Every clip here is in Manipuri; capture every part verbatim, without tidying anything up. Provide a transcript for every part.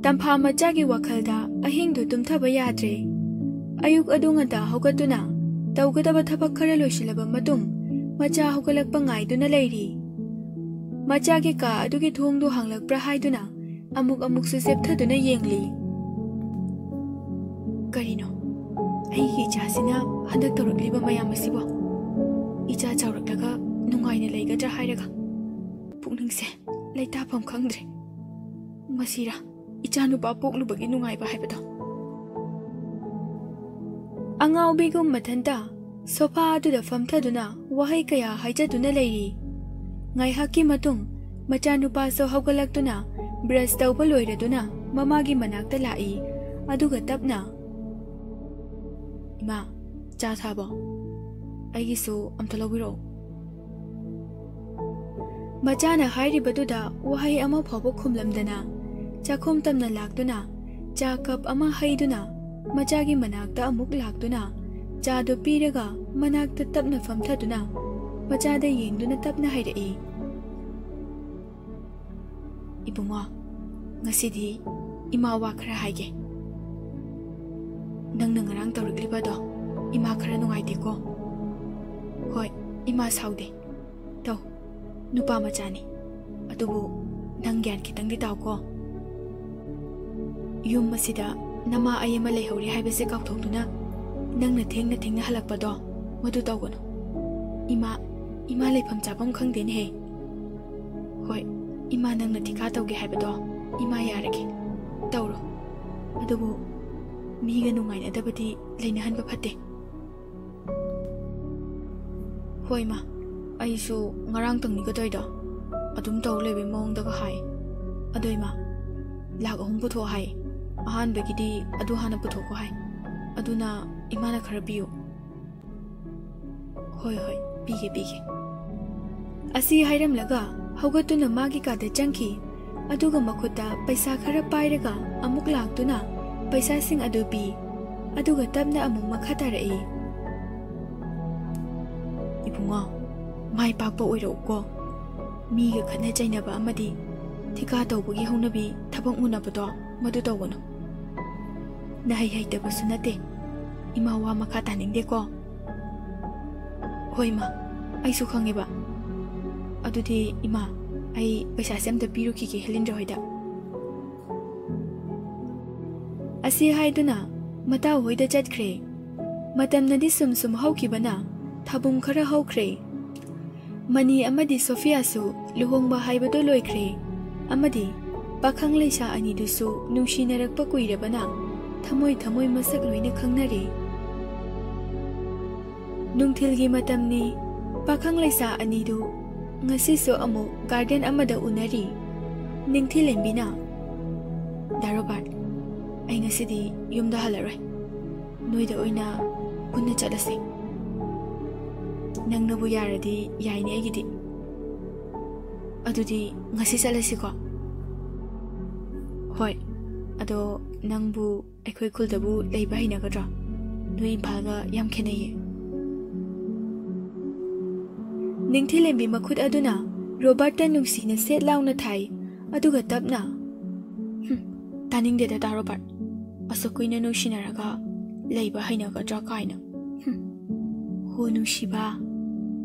ꯇꯝꯐꯥ ꯃꯆꯥꯒꯤ ꯋꯥꯈꯜꯗ ꯑꯍꯤꯡꯗꯨ ꯇꯨꯝꯊꯕ ꯌꯥꯗ꯭ꯔꯦ꯫ ꯑꯌꯨꯛ ꯑꯗꯨ ꯉꯟꯇꯥ ꯍꯧꯒꯠꯇꯨꯅ ꯇꯧꯒꯗꯕ ꯊꯕꯛ ꯈꯔ ꯂꯣꯏꯁꯤꯜꯂꯕ ꯃꯇꯨꯡ, ꯃꯆꯥ ꯍꯧꯒꯠꯂꯛꯄ ꯉꯥꯏꯗꯨꯅ ꯂꯩꯔꯤ꯫ ꯃꯆꯥꯒꯤ ꯀꯥ ꯑꯗꯨꯒꯤ ꯊꯣꯡꯗꯨ ꯍꯥꯡꯂꯛꯄ꯭ꯔꯥ ꯍꯥꯏꯗꯨꯅ ꯑꯃꯨꯛ ꯑꯃꯨꯛꯁꯨ ꯆꯦꯞꯊꯗꯨꯅ ꯌꯦꯡꯂꯤ꯫ ꯀꯔꯤꯅꯣ? ꯑꯩꯒꯤ ꯏꯆꯥꯁꯤꯅ ꯍꯟꯗꯛ ꯇꯧꯔꯛꯂꯤꯕ ꯃꯌꯥꯝ ꯑꯁꯤꯕꯣ? ꯏꯆꯥ ꯆꯥꯎꯔꯛꯂꯒ ꯅꯨꯡꯉꯥꯏꯅ ꯂꯩꯒꯗ꯭ꯔꯥ ꯍꯥꯏꯔꯒ ꯄꯨꯛꯅꯤꯡꯁꯦ ꯂꯩꯇꯥꯐꯝ ꯈꯪꯗ꯭ꯔꯦ꯫ ꯃꯁꯤꯔꯥ ꯏꯆꯥꯅꯨꯄꯥ ꯄꯣꯛꯂꯨꯕꯒꯤ ꯅꯨꯡꯉꯥꯏꯕ ꯍꯥꯏꯕꯗꯣ? ꯑꯉꯥꯎꯕꯤꯒꯨꯝ ꯃꯊꯟꯇ ꯁꯣꯐꯥ ꯑꯗꯨꯗ ꯐꯝꯊꯗꯨꯅ ꯋꯥꯍꯩ ꯀꯌꯥ ꯍꯥꯏꯖꯗꯨꯅ ꯂꯩꯔꯤ꯫ ꯉꯥꯏꯍꯥꯛꯀꯤ ꯃꯇꯨꯡ ꯃꯆꯥꯅꯨꯄꯥꯁꯨ ꯍꯧꯒꯠꯂꯛꯇꯨꯅ ꯕ꯭ꯔꯁ ꯇꯧꯕ ꯂꯣꯏꯔꯗꯨꯅ ꯃꯃꯥꯒꯤ ꯃꯅꯥꯛꯇ ꯂꯥꯛꯏ꯫ ꯑꯗꯨꯒ ꯇꯞꯅ, "ꯏꯃꯥ, ꯆꯥ ꯁꯥꯕꯣ? ꯑꯩꯒꯤꯁꯨ ꯑꯝꯇ ꯂꯧꯕꯤꯔꯛꯑꯣ꯫" ꯃꯆꯥꯅ ꯍꯥꯏꯔꯤꯕꯗꯨꯗ ꯋꯥꯍꯩ ꯑꯃ ꯐꯥꯎꯕ ꯈꯨꯝꯂꯝꯗꯅ ꯆꯥꯛꯈꯨꯝ ꯇꯝꯅ ꯂꯥꯛꯇꯨꯅ ꯆꯥ ꯀꯞ ꯑꯃ ꯍꯩꯗꯨꯅ ꯃꯆꯥꯒꯤ ꯃꯅꯥꯛꯇ ꯑꯃꯨꯛ ꯂꯥꯛꯇꯨꯅ ꯆꯥꯗꯨ ꯄꯤꯔꯒ ꯃꯅꯥꯛꯇ ꯇꯞꯅ ꯐꯝꯊꯗꯨꯅ ꯃꯆꯥꯗ ꯌꯦꯡꯗꯨꯅ ꯇꯞꯅ ꯍꯥꯏꯔꯛꯏ, "ꯏꯕꯨꯡꯉꯣ, ꯉꯁꯤꯗꯤ ꯏꯃꯥ ꯋꯥ ꯈꯔ ꯍꯥꯏꯒꯦ꯫ ꯅꯪꯅ ꯉꯔꯥꯡ ꯇꯧꯔꯛꯂꯤꯕꯗꯣ ꯏꯃꯥ ꯈꯔ ꯅꯨꯡꯉꯥꯏꯇꯦꯀꯣ꯫ ꯍꯣꯏ, ꯏꯃꯥ ꯁꯥꯎꯗꯦ꯫ ꯇꯧ, ꯅꯨꯄꯥ ꯃꯆꯥꯅꯤ꯫ ꯑꯗꯨꯕꯨ ꯅꯪ ꯒ꯭ꯌꯥꯟ ꯈꯤꯇꯪꯗꯤ ꯇꯥꯎꯀꯣ꯫ ꯌꯨꯝ ꯑꯁꯤꯗ ꯅꯃꯥ ꯑꯩ ꯑꯃ ꯂꯩꯍꯧꯔꯤ ꯍꯥꯏꯕꯁꯦ ꯀꯥꯎꯊꯣꯛꯇꯨꯅ ꯅꯪꯅ ꯊꯦꯡꯅ ꯊꯦꯡꯅ ꯍꯜꯂꯛꯄꯗꯣ ꯃꯗꯨ ꯇꯧꯒꯅꯨ꯫ ꯏꯃꯥ, ꯏꯃꯥ ꯂꯩꯐꯝ ꯆꯥꯐꯝ ꯈꯪꯗꯦꯅꯦꯍꯦ꯫ ꯍꯣꯏ, ꯏꯃꯥ ꯅꯪꯅ ꯊꯤꯀꯥ ꯇꯧꯒꯦ ꯍꯥꯏꯕꯗꯣ ꯏꯃꯥ ꯌꯥꯔꯒꯦ꯫ ꯇꯧꯔꯣ꯫ ꯑꯗꯨꯕꯨ ꯃꯤꯒ ꯅꯨꯡꯉꯥꯏꯅꯗꯕꯗꯤ ꯂꯩꯅꯍꯟꯕ ꯐꯠꯇꯦ꯫" "ꯍꯣꯏ ꯏꯃꯥ, ꯑꯩꯁꯨ ꯉꯔꯥꯡ ꯇꯧꯅꯤꯒꯗꯣꯏꯗꯣ ꯑꯗꯨꯝ ꯇꯧ ꯂꯩꯕꯩ ꯃꯑꯣꯡꯗꯒ ꯍꯥꯏ꯫ ꯑꯗꯣ ꯏꯃꯥ, ꯂꯥꯛ ꯑꯍꯨꯝ ꯄꯨꯊꯣꯛꯑꯣ ꯍꯥꯏ꯫ ꯑꯍꯥꯟꯕꯒꯤꯗꯤ ꯑꯗꯨ ꯍꯥꯟꯅ ꯄꯨꯊꯣꯛꯈꯣ ꯍꯥꯏ꯫ ꯑꯗꯨꯅ ꯏꯃꯥꯅ ꯈꯔ ꯄꯤꯌꯨ꯫" "ꯍꯣꯏ, ꯍꯣꯏ, ꯄꯤꯒꯦ, ꯄꯤꯒꯦ꯫" ꯑꯁꯤ ꯍꯥꯏꯔꯝꯂꯒ ꯍꯧꯒꯠꯇꯨꯅ ꯃꯥꯒꯤ ꯀꯥꯗ ꯆꯪꯈꯤ꯫ ꯑꯗꯨꯒ ꯃꯈꯨꯠꯇ ꯄꯩꯁꯥ ꯈꯔ ꯄꯥꯏꯔꯒ ꯑꯃꯨꯛ ꯂꯥꯛꯇꯨꯅ ꯄꯩꯁꯥꯁꯤꯡ ꯑꯗꯨ ꯄꯤ꯫ ꯑꯗꯨꯒ ꯇꯞꯅ ꯑꯃꯨꯛ ꯃꯈꯥ ꯇꯥꯔꯛꯏ꯫ "ꯏꯕꯨꯡꯉꯣ, ꯃꯥꯏ ꯄꯥꯛꯄ ꯑꯣꯏꯔꯛꯎꯀꯣ꯫ ꯃꯤꯒ ꯈꯠꯅ ꯆꯩꯅꯕ ꯑꯃꯗꯤ ꯊꯤꯀꯥ ꯇꯧꯕꯒꯤ ꯍꯧꯅꯕꯤ ꯊꯕꯛ ꯃꯨꯟꯅꯕꯗꯣ ꯃꯗꯨ ꯇꯧꯒꯅꯨ꯫ ꯅꯍꯩ ꯍꯩꯇꯕꯁꯨ ꯅꯠꯇꯦ꯫ ꯏꯃꯥ ꯋꯥ ꯃꯈꯥ ꯇꯥꯅꯤꯡꯗꯦꯀꯣ꯫ ꯍꯣꯏ ꯏꯃꯥ, ꯑꯩꯁꯨ ꯈꯪꯉꯦꯕ꯫ ꯑꯗꯨꯗꯤ ꯏꯃꯥ, ꯑꯩ ꯄꯩꯁꯥꯁꯦ ꯑꯝꯇ ꯄꯤꯔꯨꯈꯤꯒꯦ ꯍꯦꯂꯤꯟꯗ꯭ꯔ ꯍꯣꯏꯗ꯫ ꯑꯁꯤ ꯍꯥꯏꯗꯨꯅ ꯃꯇꯥꯎ ꯍꯣꯏꯗ ꯆꯠꯈ꯭ꯔꯦ꯫ ꯃꯇꯝꯅꯗꯤ ꯁꯨꯝ ꯁꯨꯝ ꯍꯧꯈꯤꯕꯅ ꯊꯥꯕꯨꯡ ꯈꯔ ꯍꯧꯈ꯭ꯔꯦ꯫ ꯃꯅꯤ ꯑꯃꯗꯤ ꯁꯣꯐꯤꯌꯥꯁꯨ ꯂꯨꯍꯣꯡꯕ ꯍꯥꯏꯕꯗꯨ ꯂꯣꯏꯈ꯭ꯔꯦ, ꯑꯃꯗꯤ ꯄꯥꯈꯪ ꯂꯩꯁꯥ ꯑꯅꯤꯗꯨꯁꯨ ꯅꯨꯡꯁꯤꯅꯔꯛꯄ ꯀꯨꯏꯔꯕꯅ ꯊꯃꯣꯏ ꯊꯃꯣꯏ ꯃꯁꯛ ꯂꯣꯏꯅ ꯈꯪꯅꯔꯦ꯫ ꯅꯨꯡꯊꯤꯜꯒꯤ ꯃꯇꯝꯅꯤ꯫ ꯄꯥꯈꯪ ꯂꯩꯁꯥ ꯑꯅꯤꯗꯨ ꯉꯁꯤꯁꯨ ꯑꯃꯨꯛ ꯒꯥꯔꯗꯦꯟ ꯑꯃꯗ ꯎꯅꯔꯤ꯫ ꯅꯤꯡꯊꯤꯂꯦꯝꯕꯤꯅ, "ꯗꯥ ꯔꯣꯕꯥꯔꯠ, ꯑꯩ ꯉꯁꯤꯗꯤ ꯌꯨꯝꯗ ꯍꯜꯂꯔꯣꯏ꯫ ꯅꯣꯏꯗ ꯑꯣꯏꯅ ꯄꯨꯟꯅ ꯆꯠꯂꯁꯦ꯫ ꯅꯪꯅꯕꯨ ꯌꯥꯔꯗꯤ ꯌꯥꯏꯅꯦ ꯑꯩꯒꯤꯗꯤ꯫ ꯑꯗꯨꯗꯤ ꯉꯁꯤ ꯆꯠꯂꯁꯤꯀꯣ?" "ꯍꯣꯏ꯫ ꯑꯗꯣ ꯅꯪꯕꯨ ꯑꯩꯈꯣꯏ ꯈꯨꯜꯗꯕꯨ ꯂꯩꯕ ꯍꯩꯅꯒꯗ꯭ꯔꯣ? ꯅꯣꯏ ꯏꯝꯐꯥꯜꯒ ꯌꯥꯝ ꯈꯦꯠꯅꯩꯌꯦ꯫" ꯅꯤꯡꯊꯤꯂꯦꯝꯕꯤ ꯃꯈꯨꯠ ꯑꯗꯨꯅ ꯔꯣꯕꯥꯔꯠꯇ ꯅꯨꯡꯁꯤꯅ ꯁꯦꯠ ꯂꯥꯎꯅ ꯊꯥꯏ, ꯑꯗꯨꯒ ꯇꯞꯅ, "ꯍꯨꯝ, ꯇꯥꯅꯤꯡꯗꯦꯗ, ꯗꯥ ꯔꯣꯕꯥꯔꯠ꯫ ꯑꯁꯨꯛ ꯀꯨꯏꯅ ꯅꯨꯡꯁꯤꯅꯔꯒ ꯂꯩꯕ ꯍꯩꯅꯒꯗ꯭ꯔꯥ ꯀꯥꯏꯅ꯫ ꯍꯨꯝ꯫ ꯍꯣ ꯅꯨꯡꯁꯤꯕ,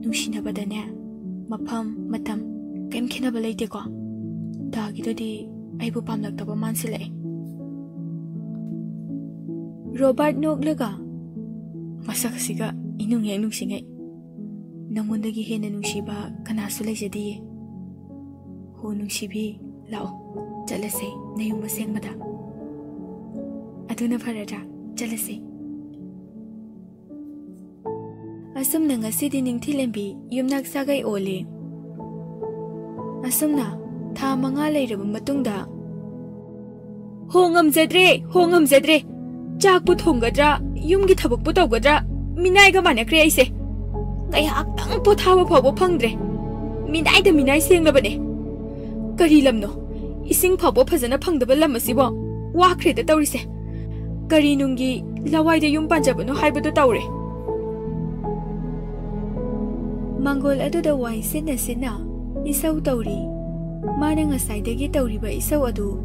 ꯅꯨꯡꯁꯤꯅꯕꯗꯅꯦ ꯃꯐꯝ, ꯃꯇꯝ ꯀꯩꯝ ꯈꯦꯠꯅꯕ ꯂꯩꯇꯦꯀꯣ꯫ ꯗꯥꯒꯤꯗꯨꯗꯤ ꯑꯩꯕꯨ ꯄꯥꯝꯂꯛꯇꯕ ꯃꯥꯟꯁꯤꯜꯂꯛꯑꯦ꯫" ꯔꯣꯕꯥꯔꯠ ꯅꯣꯛꯂꯒ, "ꯃꯁꯛ ꯑꯁꯤꯒ ꯏꯅꯨꯡ ꯍꯦꯛ ꯅꯨꯡꯁꯤꯉꯩ꯫ ꯅꯉꯣꯟꯗꯒꯤ ꯍꯦꯟꯅ ꯅꯨꯡꯁꯤꯕ ꯀꯅꯥꯁꯨ ꯂꯩꯖꯗꯤꯌꯦ꯫ ꯍꯣ ꯅꯨꯡꯁꯤꯕꯤ, ꯂꯥꯛꯑꯣ, ꯆꯠꯂꯁꯦ ꯅꯌꯨꯝ ꯑꯁꯦꯡꯕꯗ꯫ ꯑꯗꯨꯅ ꯐꯔꯗ꯭ꯔꯥ? ꯆꯠꯂꯁꯦ꯫" ꯑꯁꯨꯝꯅ ꯉꯁꯤꯗꯤ ꯅꯤꯡꯊꯤꯂꯦꯝꯕꯤ ꯌꯨꯝꯅꯥꯛ ꯁꯥꯒꯩ ꯑꯣꯜꯂꯤ꯫ ꯑꯁꯨꯝꯅ ꯊꯥ ꯃꯉꯥ ꯂꯩꯔꯕ ꯃꯇꯨꯡꯗ, "ꯍꯣ ꯉꯝꯖꯗ꯭ꯔꯦ, ꯍꯣ ꯉꯝꯖꯗ꯭ꯔꯦ꯫ ꯆꯥꯛꯄꯨ ꯊꯣꯡꯒꯗ꯭ꯔꯥ, ꯌꯨꯝꯒꯤ ꯊꯕꯛꯄꯨ ꯇꯧꯒꯗ꯭ꯔꯥ, ꯃꯤꯅꯥꯏꯒ ꯃꯥꯟꯅꯈ꯭ꯔꯦ ꯑꯩꯁꯦ꯫ ꯉꯥꯏꯍꯥꯛꯇꯪ ꯄꯣꯊꯥꯕ ꯐꯥꯎꯕ ꯐꯪꯗ꯭ꯔꯦ꯫ ꯃꯤꯅꯥꯏꯗ ꯃꯤꯅꯥꯏ ꯁꯦꯡꯂꯕꯅꯦ꯫ ꯀꯔꯤ ꯂꯝꯅꯣ? ꯏꯁꯤꯡ ꯐꯥꯎꯕ ꯐꯖꯅ ꯐꯪꯗꯕ ꯂꯝ ꯑꯁꯤꯕꯣ꯫ ꯋꯥꯈ꯭ꯔꯦꯗ ꯇꯧꯔꯤꯁꯦ꯫ ꯀꯔꯤ ꯅꯨꯡꯒꯤ ꯂꯋꯥꯏꯗ ꯌꯨꯝ ꯄꯥꯟꯖꯕꯅꯣ ꯍꯥꯏꯕꯗꯨ ꯇꯧꯔꯦ꯫" ꯃꯥꯡꯒꯣꯜ ꯑꯗꯨꯗ ꯋꯥꯏ ꯁꯤꯠꯅ ꯁꯤꯠꯅ ꯏꯁꯧ ꯇꯧꯔꯤ꯫ ꯃꯥꯅ ꯉꯁꯥꯏꯗꯒꯤ ꯇꯧꯔꯤꯕ ꯏꯁꯧ ꯑꯗꯨ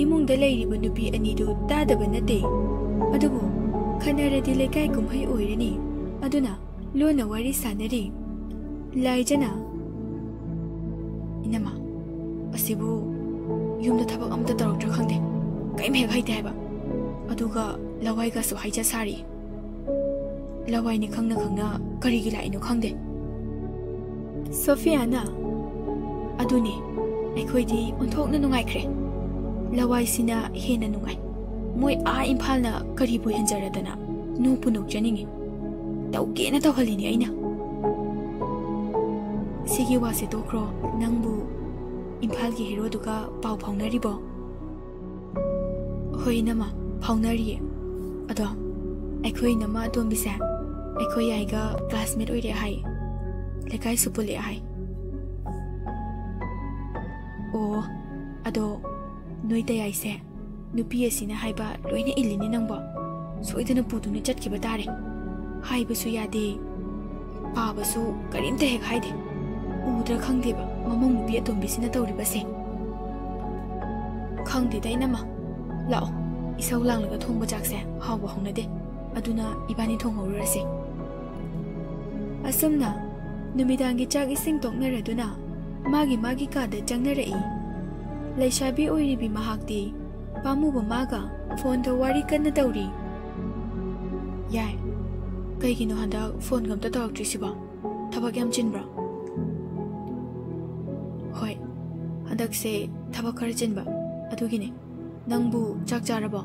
ꯏꯃꯨꯡꯗ ꯂꯩꯔꯤꯕ ꯅꯨꯄꯤ ꯑꯅꯤꯗꯨ ꯇꯥꯗꯕ ꯅꯠꯇꯦ꯫ ꯑꯗꯨꯕꯨ ꯈꯟꯅꯔꯗꯤ ꯂꯩꯀꯥꯏ ꯀꯨꯝꯍꯩ ꯑꯣꯏꯔꯅꯤ꯫ ꯑꯗꯨꯅ ꯂꯣꯟꯅ ꯋꯥꯔꯤ ꯁꯥꯟꯅꯔꯤ꯫ ꯂꯥꯏꯖꯅ, "ꯏꯅꯝꯃ, ꯑꯁꯤꯕꯨ ꯌꯨꯝꯗ ꯊꯕꯛ ꯑꯝꯇ ꯇꯧꯔꯛꯇ꯭ꯔꯥ ꯈꯪꯗꯦ, ꯀꯔꯤꯝ ꯍꯦꯛ ꯍꯩꯇꯦ ꯍꯥꯏꯕ꯫ ꯑꯗꯨꯒ ꯂꯋꯥꯏꯒꯁꯨ ꯍꯥꯏꯖ ꯁꯥꯔꯤ꯫ ꯂꯋꯥꯏꯅꯤ ꯈꯪꯅ ꯈꯪꯅ ꯀꯔꯤꯒꯤ ꯂꯥꯛꯏꯅꯣ ꯈꯪꯗꯦ꯫" ꯁꯣꯐꯤꯌꯥꯅ, "ꯑꯗꯨꯅꯦ, ꯑꯩꯈꯣꯏꯗꯤ ꯑꯣꯟꯊꯣꯛꯅ ꯅꯨꯡꯉꯥꯏꯈ꯭ꯔꯦ꯫ ꯂꯋꯥꯏꯁꯤꯅ ꯍꯦꯟꯅ ꯅꯨꯡꯉꯥꯏ꯫ ꯃꯣꯏ ꯑꯥ ꯏꯝꯐꯥꯜꯅ ꯀꯔꯤꯕꯨ ꯍꯦꯟꯖꯔꯗꯅ ꯅꯣꯛꯄꯨ ꯅꯣꯛꯆꯅꯤꯡꯉꯤ꯫ ꯇꯧꯒꯦꯅ ꯇꯧꯍꯜꯂꯤꯅꯦ ꯑꯩꯅ꯫" "ꯁꯤꯒꯤ ꯋꯥꯁꯦ ꯇꯣꯛꯈ꯭ꯔꯣ, ꯅꯪꯕꯨ ꯏꯝꯐꯥꯜꯒꯤ ꯍꯦꯔꯣꯗꯨꯒ ꯄꯥꯎ ꯐꯥꯎꯅꯔꯤꯕꯣ?" "ꯍꯣꯏ ꯏꯅꯝꯃ, ꯐꯥꯎꯅꯔꯤꯌꯦ꯫ ꯑꯗꯣ ꯑꯩꯈꯣꯏ ꯏꯅꯝꯃ ꯑꯇꯣꯝꯕꯤꯁꯦ ꯑꯩꯈꯣꯏ ꯌꯥꯏꯒ ꯀ꯭ꯂꯥꯁꯃꯦꯠ ꯑꯣꯏꯔꯦ ꯍꯥꯏ, ꯂꯩꯀꯥꯏꯁꯨ ꯄꯨꯜꯂꯛꯑꯦ ꯍꯥꯏ꯫" "ꯑꯣ, ꯑꯗꯣ ꯅꯣꯏ ꯇꯌꯥꯏꯁꯦ ꯅꯨꯄꯤ ꯑꯁꯤꯅ ꯍꯥꯏꯕ ꯂꯣꯏꯅ ꯏꯜꯂꯤꯅꯦ ꯅꯪꯕꯣ꯫ ꯁꯣꯏꯗꯅ ꯄꯨꯗꯨꯅ ꯆꯠꯈꯤꯕ ꯇꯥꯔꯦ꯫ ꯍꯥꯏꯕꯁꯨ ꯌꯥꯗꯦ, ꯄꯥꯕꯁꯨ ꯀꯔꯤꯝꯇ ꯍꯦꯛ ꯍꯥꯏꯗꯦ꯫ ꯎꯗ꯭ꯔꯥ ꯈꯪꯗꯦꯕ ꯃꯃꯧ ꯅꯨꯄꯤ ꯑꯇꯣꯝꯕꯤꯁꯤꯅ ꯇꯧꯔꯤꯕꯁꯦ꯫" "ꯈꯪꯗꯦꯗ ꯏꯅꯝꯃ, ꯂꯥꯛꯑꯣ, ꯏꯁꯧ ꯂꯥꯡꯂꯒ ꯊꯣꯡꯕ ꯆꯥꯛꯁꯦ ꯍꯥꯎꯕ ꯍꯧꯅꯗꯦ꯫ ꯑꯗꯨꯅ ꯏꯕꯥꯅꯤ ꯊꯣꯡꯍꯧꯔꯨꯔꯁꯦ꯫" ꯑꯁꯨꯝꯅ ꯅꯨꯃꯤꯗꯥꯡꯒꯤ ꯆꯥꯛ ꯏꯁꯤꯡ ꯇꯣꯛꯅꯔꯗꯨꯅ ꯃꯥꯒꯤ ꯃꯥꯒꯤ ꯀꯥꯗ ꯆꯪꯅꯔꯛꯏ꯫ ꯂꯩꯁꯥꯕꯤ ꯑꯣꯏꯔꯤꯕꯤ ꯃꯍꯥꯛꯇꯤ ꯄꯥꯝꯃꯨꯕ ꯃꯥꯒ ꯐꯣꯟꯗ ꯋꯥꯔꯤ ꯀꯟꯅ ꯇꯧꯔꯤ꯫ "ꯌꯥꯏ, ꯀꯩꯒꯤꯅꯣ ꯍꯟꯗꯛ ꯐꯣꯟꯒ ꯑꯝꯇ ꯇꯧꯔꯛꯇ꯭ꯔꯤꯁꯤꯕꯣ? ꯊꯕꯛ ꯌꯥꯝ ꯆꯤꯟꯕ꯭ꯔꯣ?" "ꯍꯣꯏ, ꯍꯟꯗꯛꯁꯦ ꯊꯕꯛ ꯈꯔ ꯆꯤꯟꯕ, ꯑꯗꯨꯒꯤꯅꯦ꯫ ꯅꯪꯕꯨ ꯆꯥꯛ ꯆꯥꯔꯕꯣ?"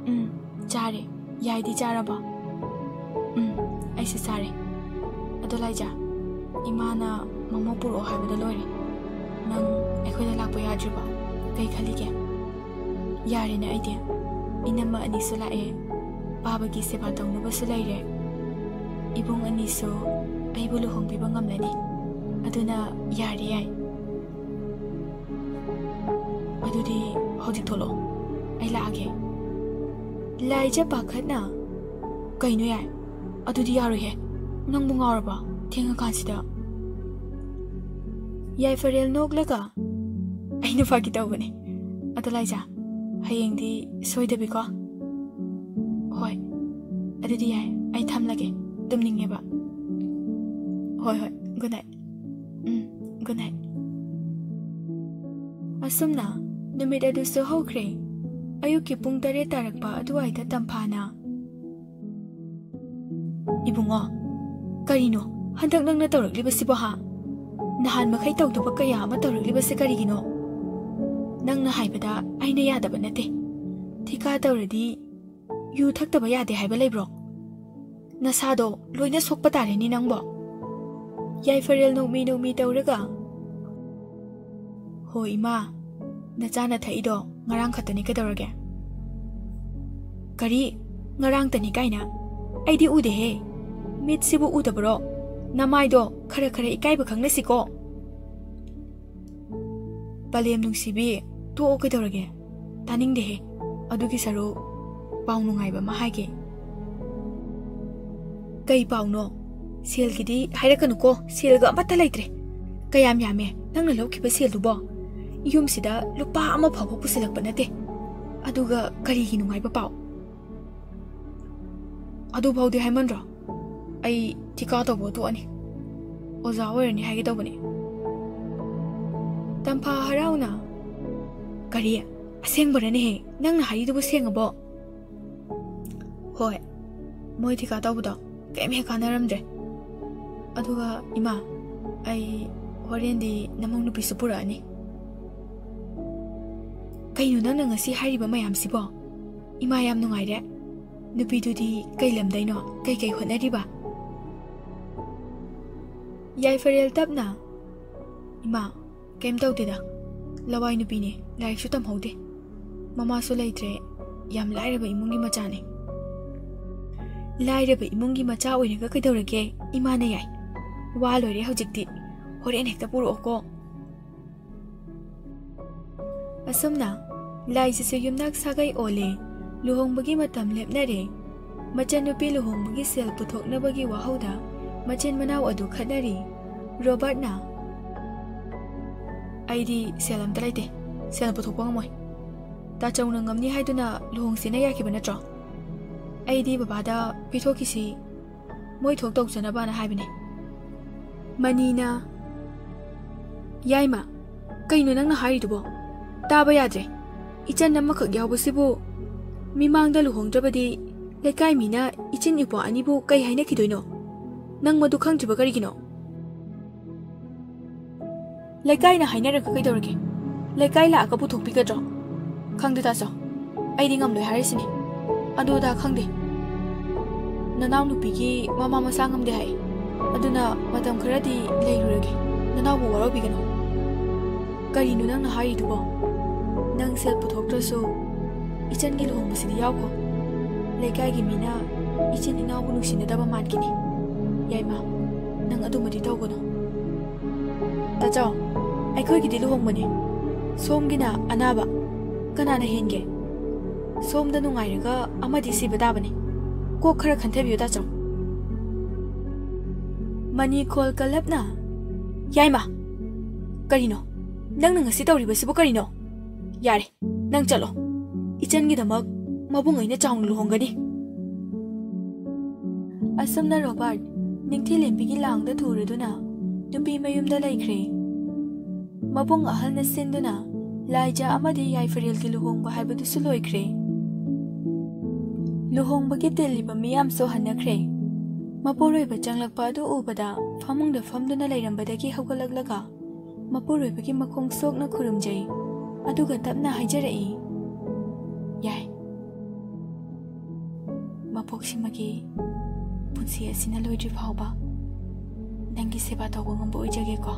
"ꯎꯝ, ꯆꯥꯔꯦ꯫ ꯌꯥꯏꯗꯤ ꯆꯥꯔꯕꯣ?" "ꯎꯝ, ꯑꯩꯁꯨ ꯆꯥꯔꯦ꯫ ꯑꯗꯣ ꯂꯥꯏꯖꯥ, ꯏꯃꯥꯅ ꯃꯃꯧ ꯄꯨꯔꯛꯑꯣ ꯍꯥꯏꯕꯗ ꯂꯣꯏꯔꯦ꯫ ꯅꯪ ꯑꯩꯈꯣꯏꯗ ꯂꯥꯛꯄ ꯌꯥꯗ꯭ꯔꯤꯕꯣ? ꯀꯩ ꯈꯜꯂꯤꯒꯦ?" "ꯌꯥꯔꯦꯅꯦ ꯑꯩꯗꯤ꯫ ꯏꯅꯝꯃ ꯑꯅꯤꯁꯨ ꯂꯥꯛꯑꯦ꯫ ꯄꯥꯕꯒꯤ ꯁꯦꯕꯥ ꯇꯧꯅꯕꯁꯨ ꯂꯩꯔꯦ꯫ ꯏꯕꯨꯡ ꯑꯅꯤꯁꯨ ꯑꯩꯕꯨ ꯂꯨꯍꯣꯡꯕꯤꯕ ꯉꯝꯂꯅꯤ꯫ ꯑꯗꯨꯅ ꯌꯥꯔꯦ ꯌꯥꯏ꯫ ꯑꯗꯨꯗꯤ ꯍꯧꯖꯤꯛ ꯊꯣꯛꯂꯛꯑꯣ, ꯑꯩ ꯂꯥꯛꯑꯒꯦ꯫" ꯂꯥꯏꯖ ꯄꯥꯈꯠꯅ, "ꯀꯩꯅꯣ ꯌꯥꯏ? ꯑꯗꯨꯗꯤ ꯌꯥꯔꯣꯏꯍꯦ꯫ ꯅꯪꯕꯨ ꯉꯥꯎꯔꯕ? ꯊꯦꯡꯉꯀꯥꯟꯁꯤꯗ꯫" ꯌꯥꯏꯐꯔꯦꯜ ꯅꯣꯛꯂꯒ, "ꯑꯩꯅ ꯐꯥꯒꯤ ꯇꯧꯕꯅꯦ꯫ ꯑꯗꯣ ꯂꯥꯏꯖꯥ, ꯍꯌꯦꯡꯗꯤ ꯁꯣꯏꯗꯕꯤꯀꯣ꯫ ꯍꯣꯏ, ꯑꯗꯨꯗꯤ ꯌꯥꯏ, ꯑꯩ ꯊꯝꯂꯒꯦ, ꯇꯨꯝꯅꯤꯡꯉꯦꯕ꯫ ꯍꯣꯏ ꯍꯣꯏ, ꯒꯨꯗ ꯅꯥꯏꯠ꯫ ꯎꯝ, ꯒꯨꯗ ꯅꯥꯏꯠ꯫ ꯑꯁꯨꯝꯅ ꯅꯨꯃꯤꯠ ꯑꯗꯨꯁꯨ ꯍꯧꯈ꯭ꯔꯦ꯫ ꯑꯌꯨꯛꯀꯤ ꯄꯨꯡ ꯇꯔꯦꯠ ꯇꯥꯔꯛꯄ ꯑꯗꯨꯋꯥꯏꯗ ꯇꯝꯐꯥꯅ, "ꯏꯕꯨꯡꯉꯣ, ꯀꯔꯤꯅꯣ ꯍꯟꯗꯛ ꯅꯪꯅ ꯇꯧꯔꯛꯂꯤꯕꯁꯤꯕꯣ ꯍꯥ? ꯅꯍꯥꯟ ꯃꯈꯩ ꯇꯧꯗꯕ ꯀꯌꯥ ꯑꯃ ꯇꯧꯔꯛꯂꯤꯕꯁꯦ ꯀꯔꯤꯒꯤꯅꯣ? ꯅꯪꯅ ꯍꯥꯏꯕꯗ ꯑꯩꯅ ꯌꯥꯗꯕ ꯅꯠꯇꯦ꯫ ꯊꯤꯀꯥ ꯇꯧꯔꯗꯤ ꯌꯨ ꯊꯛꯇꯕ ꯌꯥꯗꯦ ꯍꯥꯏꯕ ꯂꯩꯕ꯭ꯔꯣ? ꯅꯁꯥꯗꯣ ꯂꯣꯏꯅ ꯁꯣꯛꯄ ꯇꯥꯔꯦꯅꯦ ꯅꯪꯕꯣ꯫" ꯌꯥꯏꯐꯔꯦꯜ ꯅꯣꯛꯃꯤ ꯅꯣꯛꯃꯤ ꯇꯧꯔꯒ, "ꯍꯣ ꯏꯃꯥ, ꯅꯆꯥꯅ ꯊꯛꯏꯗꯣ ꯉꯔꯥꯡ ꯈꯛꯇꯅꯤ, ꯀꯩꯗꯧꯔꯒꯦ?" "ꯀꯔꯤ? ꯉꯔꯥꯡꯇꯅꯤ ꯀꯥꯏꯅ? ꯑꯩꯗꯤ ꯎꯗꯦꯍꯦ꯫ ꯃꯤꯠꯁꯤꯕꯨ ꯎꯗꯕꯔꯣ? ꯅꯃꯥꯏꯗꯣ ꯈꯔ ꯈꯔ ꯏꯀꯥꯏꯕ ꯈꯪꯅꯁꯤꯀꯣ꯫" "ꯄꯂꯦꯝ ꯅꯨꯡꯁꯤꯕꯤ, ꯇꯣꯛꯑꯣ, ꯀꯩꯗꯧꯔꯒꯦ? ꯇꯥꯅꯤꯡꯗꯦꯍꯦ꯫ ꯑꯗꯨꯒꯤ ꯁꯔꯨꯛ ꯄꯥꯎ ꯅꯨꯡꯉꯥꯏꯕ ꯑꯃ ꯍꯥꯏꯒꯦ꯫" "ꯀꯩ ꯄꯥꯎꯅꯣ? ꯁꯦꯜꯒꯤꯗꯤ ꯍꯥꯏꯔꯛꯀꯅꯨꯀꯣ, ꯁꯦꯜꯒ ꯑꯃꯠꯇ ꯂꯩꯇ꯭ꯔꯦ꯫ ꯀꯌꯥꯝ ꯌꯥꯝꯃꯦ ꯅꯪꯅ ꯂꯧꯈꯤꯕ ꯁꯦꯜꯗꯨꯕꯣ? ꯌꯨꯝꯁꯤꯗ ꯂꯨꯄꯥ ꯑꯃ ꯐꯥꯎꯕ ꯄꯨꯁꯤꯜꯂꯛꯄ ꯅꯠꯇꯦ꯫ ꯑꯗꯨꯒ ꯀꯔꯤꯒꯤ ꯅꯨꯡꯉꯥꯏꯕ ꯄꯥꯎ?" "ꯑꯗꯨꯐꯥꯎꯗꯤ ꯍꯥꯏꯃꯟꯗ꯭ꯔꯣ? ꯑꯩ ꯊꯤꯀꯥ ꯇꯧꯕ ꯇꯣꯛꯑꯅꯤ꯫ ꯑꯣꯖꯥ ꯑꯣꯏꯔꯅꯤ ꯍꯥꯏꯒꯦ ꯇꯧꯕꯅꯤ꯫" ꯇꯝꯐꯥ ꯍꯔꯥꯎꯅ, "ꯀꯔꯤ? ꯑꯁꯦꯡꯕꯔꯅꯦꯍꯦ? ꯅꯪꯅ ꯍꯥꯏꯔꯤꯗꯨꯕꯨ ꯁꯦꯡꯉꯕꯣ?" "ꯍꯣꯏ, ꯃꯣꯏ ꯊꯤꯀꯥ ꯇꯧꯕꯗꯣ ꯀꯩꯝ ꯍꯦꯛ ꯀꯥꯟꯅꯔꯝꯗ꯭ꯔꯦ꯫ ꯑꯗꯨꯒ ꯏꯃꯥ, ꯑꯩ ꯍꯣꯔꯦꯟꯗꯤ ꯅꯃꯧ ꯅꯨꯄꯤꯁꯨ ꯄꯨꯔꯛꯑꯅꯤ꯫" "ꯀꯩꯅꯣ ꯅꯪꯅ ꯉꯁꯤ ꯍꯥꯏꯔꯤꯕ ꯃꯌꯥꯝꯁꯤꯕꯣ? ꯏꯃꯥ ꯌꯥꯝ ꯅꯨꯡꯉꯥꯏꯔꯦ꯫ ꯅꯨꯄꯤꯗꯨꯗꯤ ꯀꯩ ꯂꯝꯗꯩꯅꯣ? ꯀꯩ ꯀꯩ ꯍꯣꯠꯅꯔꯤꯕ?" ꯌꯥꯏꯐꯔꯦꯜ ꯇꯞꯅ, "ꯏꯃꯥ, ꯀꯩꯝ ꯇꯧꯗꯦꯗ꯫ ꯂꯋꯥꯏ ꯅꯨꯄꯤꯅꯦ, ꯂꯥꯏꯔꯤꯛꯁꯨ ꯇꯝꯍꯧꯗꯦ꯫ ꯃꯃꯥꯁꯨ ꯂꯩꯇ꯭ꯔꯦ, ꯌꯥꯝ ꯂꯥꯏꯔꯕ ꯏꯃꯨꯡꯒꯤ ꯃꯆꯥꯅꯦ꯫" "ꯂꯥꯏꯔꯕ ꯏꯃꯨꯡꯒꯤ ꯃꯆꯥ ꯑꯣꯏꯔꯒ ꯀꯩꯗꯧꯔꯒꯦ? ꯏꯃꯥꯅ ꯌꯥꯏ꯫ ꯋꯥ ꯂꯣꯏꯔꯦ ꯍꯧꯖꯤꯛꯇꯤ꯫ ꯍꯣꯔꯦꯟ ꯍꯦꯛꯇ ꯄꯨꯔꯛꯑꯣꯀꯣ꯫" ꯑꯁꯨꯝꯅ ꯂꯥꯏꯖꯁꯨ ꯌꯨꯝꯅꯥꯛ ꯁꯥꯒꯩ ꯑꯣꯜꯂꯦ꯫ ꯂꯨꯍꯣꯡꯕꯒꯤ ꯃꯇꯝ ꯂꯦꯞꯅꯔꯦ꯫ ꯃꯆꯟꯅꯨꯄꯤ ꯂꯨꯍꯣꯡꯕꯒꯤ ꯁꯦꯜ ꯄꯨꯊꯣꯛꯅꯕꯒꯤ ꯋꯥꯍꯧꯗ ꯃꯆꯤꯟ ꯃꯅꯥꯎ ꯑꯗꯨ ꯈꯠꯅꯔꯤ꯫ ꯔꯣꯕꯥꯔꯠꯅ, "ꯑꯩꯗꯤ ꯁꯦꯜ ꯑꯝꯇ ꯂꯩꯇꯦ, ꯁꯦꯜ ꯄꯨꯊꯣꯛꯄ ꯉꯝꯃꯣꯏ꯫ ꯇꯥꯆꯧꯅ ꯉꯝꯅꯤ ꯍꯥꯏꯗꯨꯅ ꯂꯨꯍꯣꯡꯁꯦꯅ ꯌꯥꯈꯤꯕ ꯅꯠꯇ꯭ꯔꯣ? ꯑꯩꯗꯤ ꯕꯕꯥꯗ ꯄꯤꯊꯣꯛꯈꯤꯁꯤ, ꯃꯣꯏ ꯊꯣꯛ ꯇꯧꯖꯅꯕꯅ ꯍꯥꯏꯕꯅꯦ꯫ ꯃꯅꯤꯅ, "ꯌꯥꯏꯃ, ꯀꯩꯅꯣ ꯅꯪꯅ ꯍꯥꯏꯔꯤꯗꯨꯕꯣ? ꯇꯥꯕ ꯌꯥꯗ꯭ꯔꯦ꯫ ꯏꯆꯟ ꯑꯃꯈꯛ ꯌꯥꯎꯕꯁꯤꯕꯨ ꯃꯤꯃꯥꯡꯗ ꯂꯨꯍꯣꯡꯗ꯭ꯔꯕꯗꯤ ꯂꯩꯀꯥꯏ ꯃꯤꯅ ꯏꯆꯤꯟ ꯏꯄ꯭ꯋꯥ ꯑꯅꯤꯕꯨ ꯀꯩ ꯍꯥꯏꯅꯈꯤꯗꯣꯏꯅꯣ? ꯅꯪ ꯃꯗꯨ ꯈꯪꯗ꯭ꯔꯤꯕ ꯀꯔꯤꯒꯤꯅꯣ?" "ꯂꯩꯀꯥꯏꯅ ꯍꯥꯏꯅꯔꯒ ꯀꯩꯗꯧꯔꯒꯦ? ꯂꯩꯀꯥꯏ ꯂꯥꯛꯑꯒ ꯄꯨꯊꯣꯛꯄꯤꯒꯗ꯭ꯔꯣ?" "ꯈꯪꯗꯦ ꯇꯥꯆꯧ, ꯑꯩꯗꯤ ꯉꯝꯂꯣꯏ ꯍꯥꯏꯔꯤꯁꯤꯅꯤ꯫ ꯑꯗꯨ ꯑꯗꯥ ꯈꯪꯗꯦ꯫ ꯅꯅꯥꯎꯅꯨꯄꯤꯒꯤ ꯃꯃꯥ ꯃꯁꯥ ꯉꯝꯗꯦ ꯍꯥꯏ꯫ ꯑꯗꯨꯅ ꯃꯇꯝ ꯈꯔꯗꯤ ꯂꯩꯔꯨꯔꯒꯦ, ꯅꯅꯥꯎꯕꯨ ꯋꯥꯔꯧꯕꯤꯒꯅꯨ꯫" "ꯀꯔꯤꯅꯣ ꯅꯪꯅ ꯍꯥꯏꯔꯤꯗꯨꯕꯣ? ꯅꯪ ꯁꯦꯜ ꯄꯨꯊꯣꯛꯇ꯭ꯔꯁꯨ ꯏꯆꯟꯒꯤ ꯂꯨꯍꯣꯡꯕꯁꯤꯗꯤ ꯌꯥꯎꯈꯣ꯫ ꯂꯩꯀꯥꯏꯒꯤ ꯃꯤꯅ ꯏꯆꯤꯟ ꯏꯅꯥꯎꯕꯨ ꯅꯨꯡꯁꯤꯅꯗꯕ ꯃꯥꯟꯈꯤꯅꯤ꯫ ꯌꯥꯏꯃ, ꯅꯪ ꯑꯗꯨꯃꯗꯤ ꯇꯧꯒꯅꯨ꯫" "ꯇꯥꯆꯧ, ꯑꯩꯈꯣꯏꯒꯤꯗꯤ ꯂꯨꯍꯣꯡꯕꯅꯤ꯫ ꯁꯣꯝꯒꯤꯅ ꯑꯅꯥꯕ꯫ ꯀꯅꯥꯅ ꯍꯦꯟꯒꯦ? ꯁꯣꯝꯗ ꯅꯨꯡꯉꯥꯏꯔꯒ ꯑꯃꯗꯤ ꯁꯤꯕ ꯇꯥꯕꯅꯤ꯫ ꯀꯣꯛ ꯈꯔ ꯈꯟꯊꯕꯤꯌꯨ ꯇꯥꯆꯧ꯫" ꯃꯅꯤ ꯈꯣꯜ ꯀꯜꯂꯞꯅ, "ꯌꯥꯏꯃ, ꯀꯔꯤꯅꯣ? ꯅꯪꯅ ꯉꯁꯤ ꯇꯧꯔꯤꯕꯁꯤꯕꯨ ꯀꯔꯤꯅꯣ? ꯌꯥꯔꯦ, ꯅꯪ ꯆꯠꯂꯣ꯫ ꯏꯆꯟꯒꯤꯗꯃꯛ ꯃꯕꯨꯡ ꯑꯩꯅ ꯆꯥꯎꯅ ꯂꯨꯍꯣꯡꯒꯅꯤ꯫" ꯑꯁꯨꯝꯅ ꯔꯣꯕꯥꯔꯠ ꯅꯤꯡꯊꯤꯂꯦꯝꯕꯤꯒꯤ ꯂꯥꯡꯗ ꯊꯨꯔꯗꯨꯅ ꯅꯨꯄꯤ ꯃꯌꯨꯝꯗ ꯂꯩꯈ꯭ꯔꯦ꯫ ꯃꯕꯨꯡ ꯑꯍꯜꯅ ꯁꯤꯟꯗꯨꯅ ꯂꯥꯏꯖ ꯑꯃꯗꯤ ꯌꯥꯏꯐꯔꯦꯜꯒꯤ ꯂꯨꯍꯣꯡꯕ ꯍꯥꯏꯕꯗꯨꯁꯨ ꯂꯣꯏꯈ꯭ꯔꯦ꯫ ꯂꯨꯍꯣꯡꯕꯒꯤ ꯇꯤꯜꯂꯤꯕ ꯃꯤꯌꯥꯝꯁꯨ ꯍꯟꯅꯈ꯭ꯔꯦ꯫ ꯃꯄꯨꯔꯣꯏꯕ ꯆꯪꯂꯛꯄ ꯑꯗꯨ ꯎꯕꯗ ꯐꯃꯨꯡꯗ ꯐꯝꯗꯨꯅ ꯂꯩꯔꯝꯕꯗꯒꯤ ꯍꯧꯒꯠꯂꯛꯂꯒ ꯃꯄꯨꯔꯣꯏꯕꯒꯤ ꯃꯈꯣꯡ ꯁꯣꯛꯅ ꯈꯨꯔꯨꯝꯖꯩ꯫ ꯑꯗꯨꯒ ꯇꯞꯅ ꯍꯥꯏꯖꯔꯛꯏ, "ꯌꯥꯏ, ꯃꯄꯣꯛꯁꯤꯃꯒꯤ ꯄꯨꯟꯁꯤ ꯑꯁꯤꯅ ꯂꯣꯏꯗ꯭ꯔꯤ ꯐꯥꯎꯕ ꯅꯪꯒꯤ ꯁꯦꯕꯥ ꯇꯧꯕ ꯉꯝꯕ ꯑꯣꯏꯖꯒꯦꯀꯣ꯫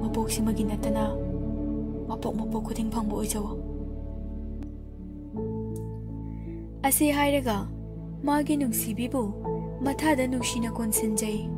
ꯃꯄꯣꯛꯁꯤꯃꯒꯤ ꯅꯠꯇꯅ ꯃꯄꯣꯛ ꯃꯄꯣꯛ ꯈꯨꯗꯤꯡ ꯐꯪꯕ ꯑꯣꯏꯖꯧ꯫" ꯑꯁꯤ ꯍꯥꯏꯔꯒ ꯃꯥꯒꯤ ꯅꯨꯡꯁꯤꯕꯤꯕꯨ ꯃꯊꯥꯗ ꯅꯨꯡꯁꯤꯅ ꯀꯣꯟꯁꯤꯟꯖꯩ꯫